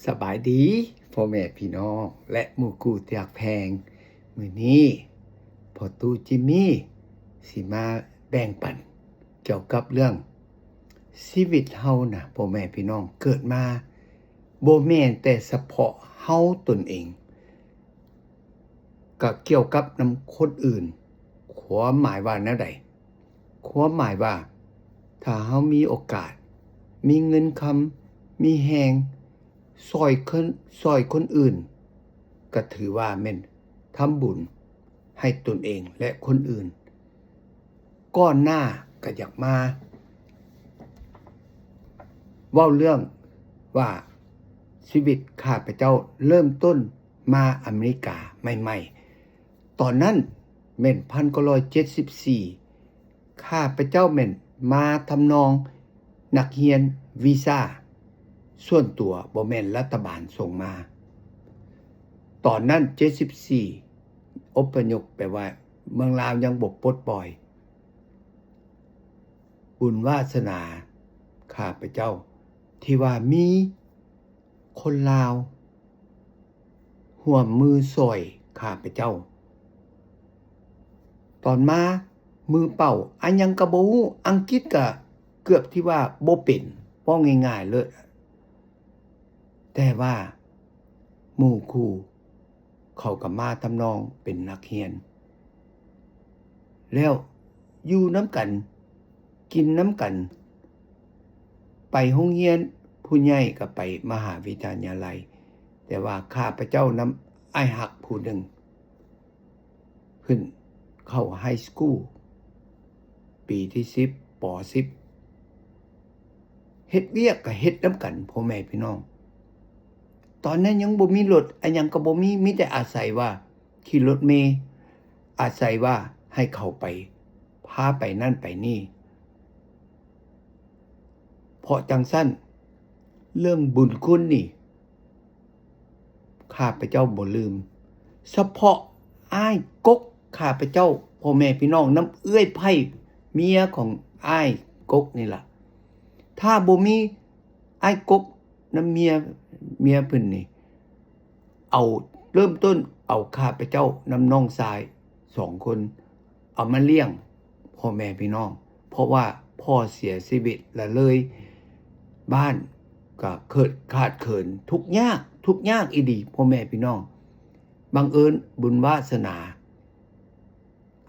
ສະບາຍດີພໍ່ແມ່ພີ່ນ້ອງ ແລະ ໝູ່ຄູ່ທີ່ຮັກແພງ. ມື້ນີ້ພໍ່ຕູ້ຈິມມີຊິມາແບ່ງປັນກ່ຽວກັບເລື່ອງຊີວິດເຮົານະ ພໍ່ແມ່ພີ່ນ້ອງ, ເກີດມາບໍ່ແມ່ນແຕ່ສະເພາະເຮົາຕົນເອງ, ກະກ່ຽວກັບນຳຄົນອື່ນ. ຄວາມໝາຍວ່າແນວໃດ? ຄວາມໝາຍວ່າ ຖ້າເຮົາມີໂອກາດ, ມີເງິນຄຳ, ມີແຮງ, ຊ່ອຍຄົນ, ຊ່ອຍຄົນອື່ນ, ກະຖືວ່າແມ່ນທຳບຸນໃຫ້ຕົນເອງ ແລະ ຄົນອື່ນ. ກ່ອນໜ້າກະຢາກມາເວົ້າເລື່ອງວ່າ ຊີວິດຂ້າພະເຈົ້າເລີ່ມຕົ້ນມາອາເມລິກາໃໝ່ໆ, ຕອນນັ້ນແມ່ນພັນເກົ້າຮ້ອຍເຈັດສິບສີ່ ຂ້າພະເຈົ້າແມ່ນມາທຳນອງນັກຮຽນວີຊາສ່ວນຕົວ, ບໍ່ແມ່ນລັດຖະບານສົ່ງມາ. ຕອນນັ້ນເຈັດສິບສີ່ ອົບພະຍົບ, ແປວ່າເມືອງລາວຍັງບໍ່ປົດປ່ອຍ. ບຸນວາສະໜາຂ້າພະເຈົ້າທີ່ວ່າມີຄົນລາວຮ່ວມມືຊ່ອຍຂ້າພະເຈົ້າ. ຕອນມາມືເປົ່າ, ອັນຫຍັງກະບໍ່ຮູ້, ອັງກິດກະເກືອບທີ່ວ່າບໍ່ເປັນ, ເວົ້າງ່າຍໆເລີຍ. ແຕ່ວ່າໝູ່ຄູ່ເຂົາກະມາທຳນອງເປັນນັກຮຽນ, ແລ້ວຢູ່ນຳກັນ, ກິນນຳກັນ, ໄປໂຮງຮຽນ, ຜູ້ໃຫຍ່ກະໄປມະຫາວິທະຍາໄລ, ແຕ່ວ່າຂ້າພະເຈົ້ານຳອ້າຍຮັກຜູ້ໜຶ່ງ ຂຶ້ນເຂົ້າໄຮສະກູລປີທີສິບ ປໍສິບ, ເຮັດວຽກກະເຮັດນຳກັນ ພໍ່ແມ່ພີ່ນ້ອງ. ຕອນນັ້ນຍັງບໍ່ມີລົດ, ອັນຫຍັງກະບໍ່ມີ, ມີແຕ່ອາໄສວ່າຂີ່ລົດເມ, ອາໄສວ່າໃຫ້ເຂົາໄປ, ພາໄປນັ້ນໄປນີ້. ເພາະຈັ່ງຊັ້ນ ເລື່ອງບຸນຄຸນນີ້ ຂ້າພະເຈົ້າບໍ່ລືມ. ສະເພາະອ້າຍກົກຂ້າພະເຈົ້າ, ພໍ່ແມ່ພີ່ນ້ອງ, ນຳເອື້ອຍໄພ້ເມຍຂອງອ້າຍກົກນີ້ລະ. ຖ້າບໍ່ມີອ້າຍກົກນຳເມຍ, ເມຍເພິ່ນນີ້ ເອົາ, ເລີ່ມຕົ້ນເອົາຂ້າພະເຈົ້ານຳນ້ອງຊາຍສອງຄົນ ເອົາມາລ້ຽງພໍ່ແມ່ພີ່ນ້ອງ, ເພາະວ່າພໍ່ເສຍຊີວິດລະເລີຍ, ບ້ານກະເກີດຂາດເຂີນ, ທຸກຍາກ, ທຸກຍາກອີ່ຫຼີ ພໍ່ແມ່ພີ່ນ້ອງ. ບັງເອີນບຸນວາສະໜາ,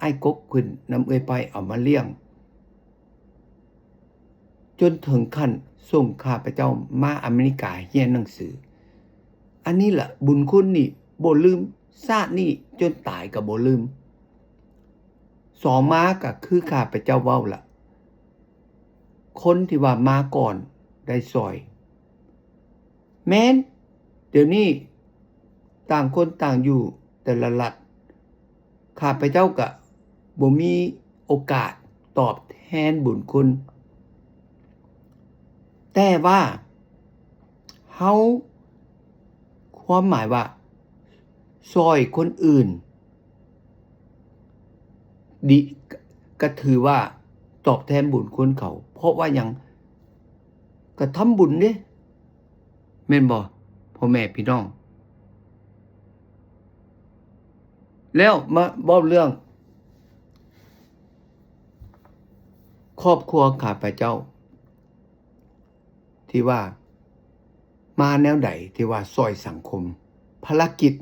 ອ້າຍກົກຂຶ້ນນຳເອື້ອຍໄພ້ເອົາມາລ້ຽງ ຈົນເຖິງຂັ້ນສົ່ງຂ້າພະເຈົ້າມາອາເມລິກາຮຽນໜັງສື. ອັນນີ້ລະ ບຸນຄຸນນີ້ບໍ່ລືມ, ຊາດນີ້ຈົນຕາຍກະບໍ່ລືມ. ສອງມາກະຄືຂ້າພະເຈົ້າເວົ້າລະ, ຄົນທີ່ວ່າມາກ່ອນໄດ້ຊ່ອຍ. ແມ່ນ, ດຽວນີ້ຕ່າງຄົນຕ່າງຢູ່ແຕ່ລະລັດ, ຂ້າພະເຈົ້າກະບໍ່ມີໂອກາດຕອບແທນບຸນຄຸນ, ແຕ່ວ່າເຮົາ, ຄວາມໝາຍວ່າ ຊ່ອຍຄົນອື່ນ ດີ, ກະຖືວ່າຕອບແທນບຸນຄຸນເຂົາ. ເພາະວ່າຫຍັງ? ກະທຳບຸນເດ້, ແມ່ນບໍ່ ພໍ່ແມ່ພີ່ນ້ອງ? ແລ້ວມາເວົ້າເລື່ອງຄອບຄົວຂ້າພະເຈົ້າ ທີ່ວ່າມາແນວໃດ ທີ່ວ່າຊ່ອຍສັງຄົມ, ພາລະກິດ,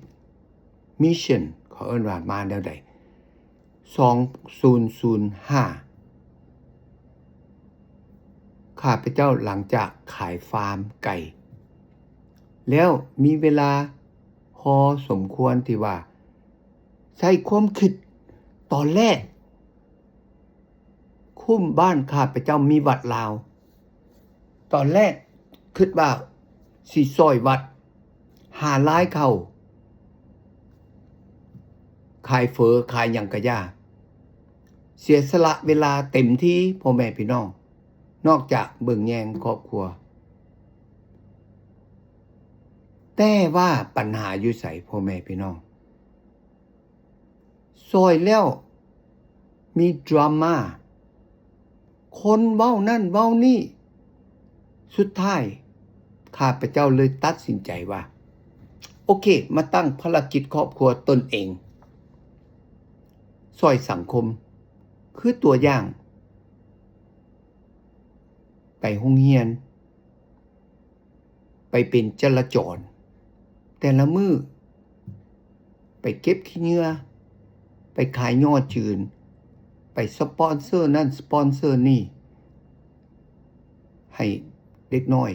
ມິສຊັນ ເຂົາເອີ້ນວ່າມາແນວໃດ. ສອງພັນສິບຫ້າ ຂ້າພະເຈົ້າຫຼັງຈາກຂາຍຟາມໄກ່ແລ້ວ ມີເວລາພໍສົມຄວນທີ່ວ່າໃຊ້ຄວາມຄິດ. ຕອນແລກ ຄຸ້ມບ້ານຂ້າພະເຈົ້າມີວັດລາວ. ຕອນແລກຄິດວ່າຊິຊ່ອຍວັດ, ຫາລາຍເຂົ້າ, ຂາຍເຝີ, ຂາຍຫຍັງກະຢ່າ, ເສຍສະຫຼະເວລາເຕັມທີ່ ພໍ່ແມ່ພີ່ນ້ອງ, ນອກຈາກເບິ່ງແຍງຄອບຄົວ. ແຕ່ວ່າບັນຫາຢູ່ໃສ ພໍ່ແມ່ພີ່ນ້ອງ? ຊ່ອຍແລ້ວມີດຣາມາ, ຄົນເວົ້ານັ້ນເວົ້ານີ້, ສຸດທ້າຍ ຂ້າພະເຈົ້າເລີຍຕັດສິນໃຈວ່າ ໂອເຄ ມາຕັ້ງພາລະກິດຄອບຄົວຕົນເອງ ຊ່ອຍສັງຄົມ ຄືຕົວຢ່າງ ໄປໂຮງຮຽນ ໄປເປັນຈະລາຈອນ ແຕ່ລະມື້ ໄປເກັບຂີ້ເຫຍື້ອ ໄປຂາຍຍໍຈືນ ໄປສະປອນເຊີນັ້ນສະປອນເຊີນີ້ ໃຫ້ເດັກນ້ອຍ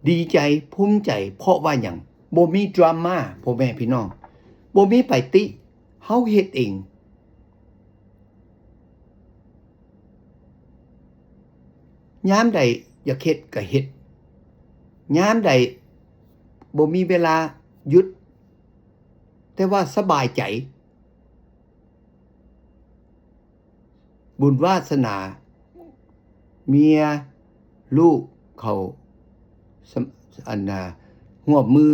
ດີໃຈ ພູມໃຈ ເພາະວ່າຫຍັງ? ບໍ່ມີດຣາມາ ພໍ່ແມ່ພີ່ນ້ອງ ບໍ່ມີໃຜຕິ ເຮົາເຮັດເອງ ຍາມໃດຢາກເຮັດກໍເຮັດ ຍາມໃດບໍ່ມີເວລາຢຸດ ແຕ່ວ່າສະບາຍໃຈ ບຸນວາສະໜາ ເມຍ ລູກເຂົາ ສຳ ອັນນ່າ ຮ່ວມມື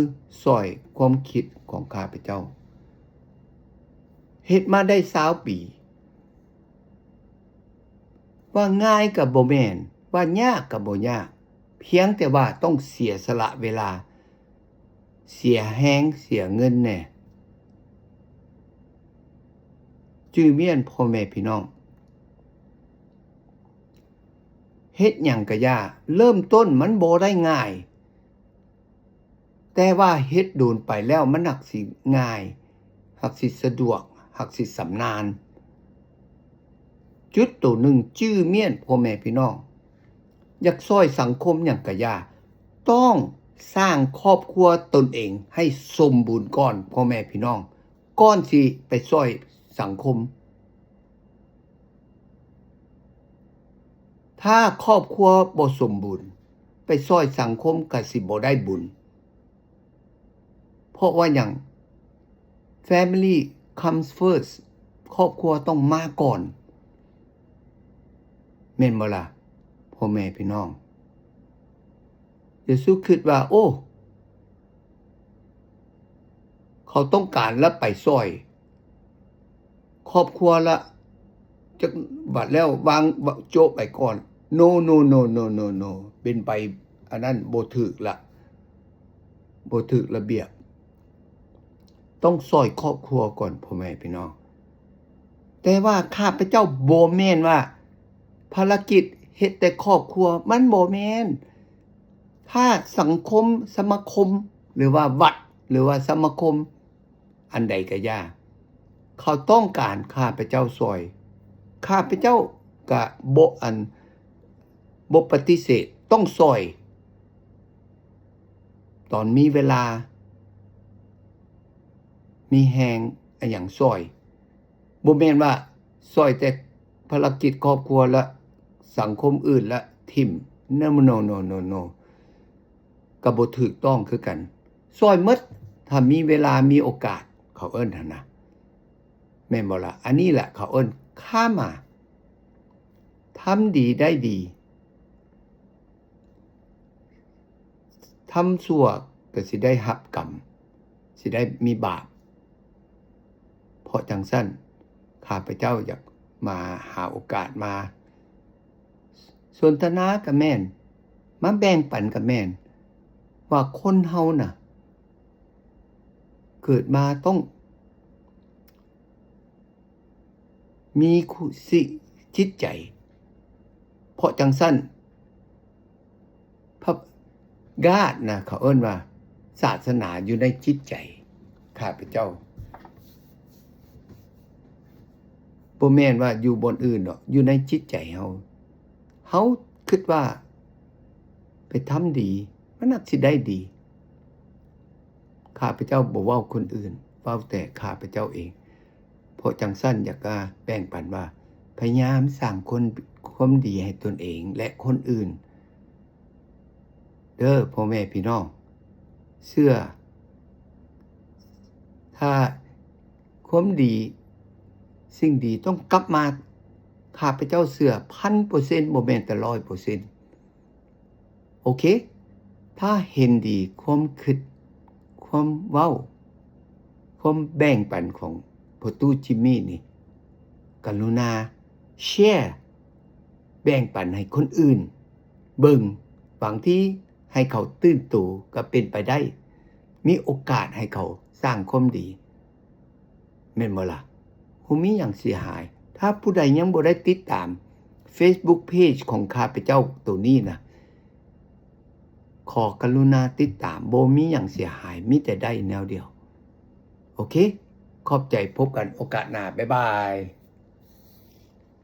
ຊ່ອຍຄວາມຄິດຂອງຂ້າພະເຈົ້າ ເຮັດມາໄດ້ຊາວປີ ວ່າງ່າຍກໍບໍ່ແມ່ນ ວ່າຍາກກໍບໍ່ຍາກ ພຽງແຕ່ວ່າຕ້ອງເສຍສະຫຼະເວລາ ເສຍແຮງ ເສຍເງິນແດ່ ຈື່ມ້ຽນພໍ່ແມ່ພີ່ນ້ອງ ເຮັດຫຍັງກະຢ່າ ເລີ່ມຕົ້ນມັນບໍ່ໄດ້ງ່າຍ ແຕ່ວ່າເຮັດດົນໄປແລ້ວມັນຮັກຊິງ່າຍ ຮັກຊິສະດວກ ຮັກຊິຊຳນານ ຈຸດໂຕໜຶ່ງຈື່ມ້ຽນພໍ່ແມ່ພີ່ນ້ອງ ຢາກຊ່ອຍສັງຄົມຫຍັງກະຢ່າ ຕ້ອງສ້າງຄອບຄົວຕົນເອງໃຫ້ສົມບູນກ່ອນ ພໍ່ແມ່ພີ່ນ້ອງ ກ່ອນຊິໄປຊ່ອຍສັງຄົມ ຖ້າຄອບຄົວບໍ່ສົມບູນ ໄປຊ່ອຍສັງຄົມກະຊິບໍ່ໄດ້ບຸນ ເພາະວ່າຫຍັງ? Family comes first ຄອບຄົວຕ້ອງມາກ່ອນ ແມ່ນບໍ່ລະ ພໍ່ແມ່ພີ່ນ້ອງ? ເຢຊູຄິດວ່າ ໂອ້ ເຂົາຕ້ອງການລະໄປຊ່ອຍ ຄອບຄົວລະຈັກບາດແລ້ວ ວາງໂຈະໄປກ່ອນ ໂນ ໂນ ໂນ ເປັນໄປອັນນັ້ນບໍ່ຖືກລະ ບໍ່ຖືກລະບຽບ ຕ້ອງຊ່ອຍຄອບຄົວກ່ອນ ພໍ່ແມ່ພີ່ນ້ອງ ແຕ່ວ່າຂ້າພະເຈົ້າບໍ່ແມ່ນວ່າ ພາລະກິດເຮັດແຕ່ຄອບຄົວ ມັນບໍ່ແມ່ນ ຖ້າສັງຄົມ ສະມາຄົມ ຫຼືວ່າວັດ ຫຼືວ່າສະມາຄົມ ອັນໃດກະຢ່າ ເຂົາຕ້ອງການຂ້າພະເຈົ້າຊ່ອຍ ຂ້າພະເຈົ້າກະບໍ່ ອັນ ບໍ່ປະຕິເສດ ຕ້ອງຊ່ອຍ ຕອນມີເວລາ ມີແຮງ ອະຫຍັງຊ່ອຍ ບໍ່ແມ່ນວ່າຊ່ອຍແຕ່ພາລະກິດຄອບຄົວ ແລະ ສັງຄົມອື່ນ ແລະ ຖິ້ມ ໂນ ໂນ ໂນ ໂນ ໂນ ກະບໍ່ຖືກຕ້ອງຄືກັນ ຊ່ອຍໝົດ ຖ້າມີເວລາ ມີໂອກາດ ເຂົາເອີ້ນຫັ້ນນະ ແມ່ນບໍ່ລະ? ອັນນີ້ແຫຼະເຂົາເອີ້ນຄາມາ ທຳດີໄດ້ດີ ທຳຊົ່ວກໍຊິໄດ້ຮັບກຳ ຊິໄດ້ມີບາບ ເພາະຈັ່ງຊັ້ນ ຂ້າພະເຈົ້າຢາກມາຫາໂອກາດມາສົນທະນາກໍແມ່ນ ມາແບ່ງປັນກໍແມ່ນ ວ່າຄົນເຮົານະ ເກີດມາຕ້ອງ ມີຄຸຊິຈິດໃຈ ເພາະຈັ່ງຊັ້ນ ພະ ກາດນະ ເຂົາເອີ້ນວ່າ ສາສະໜາຢູ່ໃນຈິດໃຈ ຂ້າພະເຈົ້າ ບໍ່ແມ່ນວ່າຢູ່ບ່ອນອື່ນດອກ ຢູ່ໃນຈິດໃຈເຮົາ ເຮົາຄິດວ່າໄປທຳດີ ມັນໜັກຊິໄດ້ດີ ຂ້າພະເຈົ້າບໍ່ເວົ້າຄົນອື່ນ ເວົ້າແຕ່ຂ້າພະເຈົ້າເອງ ເພາະຈັ່ງຊັ້ນ ຢາກຈະແບ່ງປັນວ່າ ພະຍາຍາມສ້າງຄົນ ຄວາມດີໃຫ້ຕົນເອງ ແລະ ຄົນອື່ນ ເດີພໍ່ແມ່ພີ່ນ້ອງ ເຊື່ອ ຖ້າຄວາມດີ ສິ່ງດີຕ້ອງກັບມາ ຂ້າພະເຈົ້າເຊື່ອພັນເປີເຊັນ ບໍ່ແມ່ນແຕ່ຮ້ອຍເປີເຊັນ ໂອເຄ ຖ້າເຫັນດີຄວາມຄິດ ຄວາມເວົ້າ ຄວາມແບ່ງປັນຂອງພໍ່ຕູ້ຈິມມີນີ້ ກະລຸນາແຊ ແບ່ງປັນໃຫ້ຄົນອື່ນເບິ່ງ ບາງທີໃຫ້ເຂົາຕື່ນໂຕກໍເປັນໄປໄດ້ ມີໂອກາດໃຫ້ເຂົາສ້າງຄວາມດີ ແມ່ນບໍ່ລະ? ບໍ່ມີຫຍັງເສຍຫາຍ. ຖ້າຜູ້ໃດຍັງບໍ່ໄດ້ຕິດຕາມ Facebook Page ຂອງຂ້າພະເຈົ້າໂຕນີ້ນະ, ຂໍກະລຸນາຕິດຕາມ, ບໍ່ມີຫຍັງເສຍຫາຍ, ມີແຕ່ໄດ້ແນວດຽວ. ໂອເຄ, ຂອບໃຈ, ພົບກັນໂອກາດໜ້າ, ບາຍບາຍ.